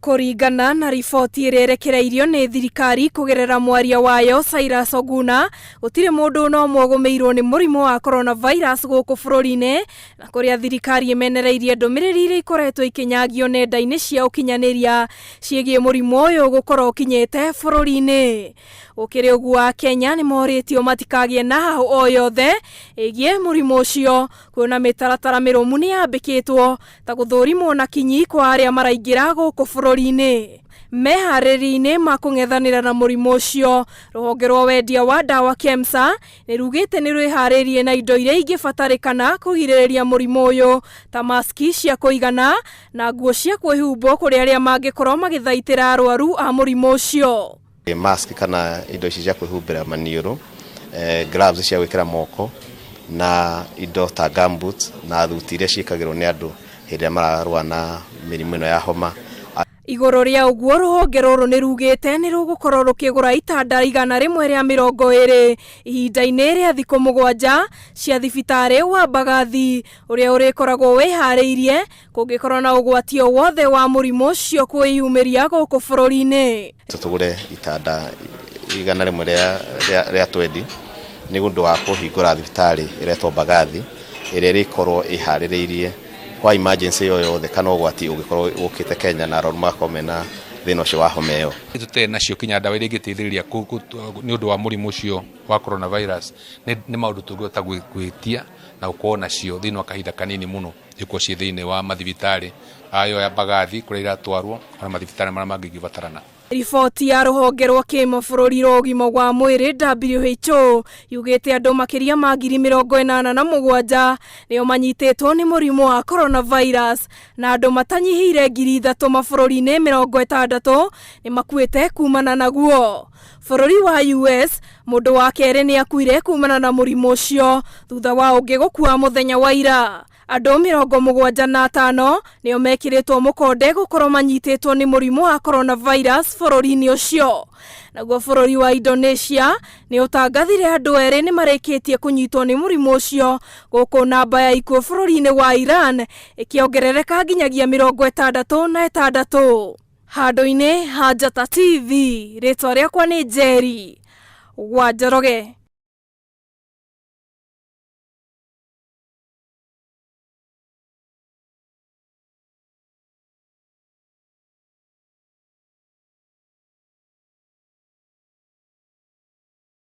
Kũringana na riboti ĩrĩa ĩrekereirio nĩ thirikari kũgerera mwaria wayo Cyrus Oguna, gũtirĩ mũndũ ona ũmwe ũgũmĩirwo nĩ mũrimũ wa coronavirus gũkũ bũrũri-inĩ, na kũrĩa thirikari ĩmenereirie ndũmĩrĩri iria ikoretwo ikĩnyagio nenda-inĩ cia ũkinyanĩria ciĩgiĩ mũrimũ ũyũ gũkorwo ũkinyĩte bũrũri-inĩ. Gũkĩrĩ ũguo Akenya nĩ morĩtio matikagĩe na hahũ o yothe ĩgiĩ mũrimũ ũcio, kuona mĩtaratara mĩrũmu nĩ yambĩkĩtwo ta gũthũrimwo na kinyi kwa arĩa maraingĩra gũkũ bũrũri-inĩ. Meharĩria-inĩ ma kũng'ethanĩra na mũrimũ ũcio, rũhonge rwa wendia wa ndawa KEMSA nĩ rugĩte nĩ rwĩharĩirie na indo iria ingĩbatarĩkana kũgirĩrĩria mũrimũ ũyũ ta maski cia kũigana na nguo cia kwĩhumbwo kũrĩ arĩa mangĩkorwo magĩthaitĩra arwaru a mũrimũ ũcio. Mask kana indo ici cia kwĩhumbĩra maniũrũ, gloves cia gwĩkĩra moko na indo ta gumboots na thuti iria ciĩkagĩrwo nĩ andũ hĩndĩ ĩrĩa mararũa na mĩrimũ ĩno ya homa. Igũrũ rĩa ũguo rũhonge rũrũ nĩ rugĩte nĩ rũgũkorwo rũkĩgũra itanda 120 ihinda-inĩ rĩa thikũ 7 cia thibitarĩ wa Mbagathi ũrĩa ũrĩkoragwo wĩharĩirie kũngĩkorwo na ũgwati o wothe wa mũrimũ ũcio kwĩyumĩria gũkũ bũrũri-inĩ. Tũgũre itanda 120 nĩ ũndũ wa kũhingũra thibitarĩ ĩretwo Mbagathi ĩrĩa ĩrĩkorwo ĩharĩrĩirie kwa emergency o yothe kana ũgwati ũngĩkorwo ũkĩte Kenya na arwaru magakorwo mena thĩna ũcio wa homa ĩyo. Tũtarĩ nacio kinya ndawa iria ingĩteithĩrĩria nĩ ũndũ wa mũrimũ ũcio wa coronavirus nĩ maũndũ tũngĩhota gwĩtia na gũkorwo nacio thĩinĩ wa kahinda kanini mũno ikorwo ciĩ thĩinĩ wa mathibitarĩ ayo ya Mbagathi kũrĩa iratwarwo ona mathibitarĩ marĩa mangĩ ingĩbatarana. Riboti ya rũhonge rwa kĩmabũrũri rwa ũgima wa mwĩrĩ WHO yugĩte andũ makĩria ma 87,000 nĩo manyitĩtwo nĩ mũrimũ wa coronavirus na andũ matanyihĩire 3,000 mabũrũri-inĩ 60 nĩ makuĩte kumana naguo. Bũrũri wa US mũndũ wa kerĩ nĩ akuire kumana na mũrimũ ũcio thutha wa ũngĩ gũkua mũthenya wa ira. Andũ 75 nĩo mekĩrĩtwo mũkonde gũkorwo manyitĩtwo nĩ mũrimũ wa coronavirus bũrũri-inĩ ũcio. Naguo bũrũri wa Indonesia nĩ ũtangathire andũ erĩ nĩ marĩkĩtie kũnyitwo nĩ mũrimũ ũcio gũkũ namba ya ikuũ bũrũri-inĩ wa Iran ĩkĩongerereka nginyagia 66. Handũ-inĩ ha Njata TV, rĩtwa rĩakwa nĩ Njeri wa Njoroge.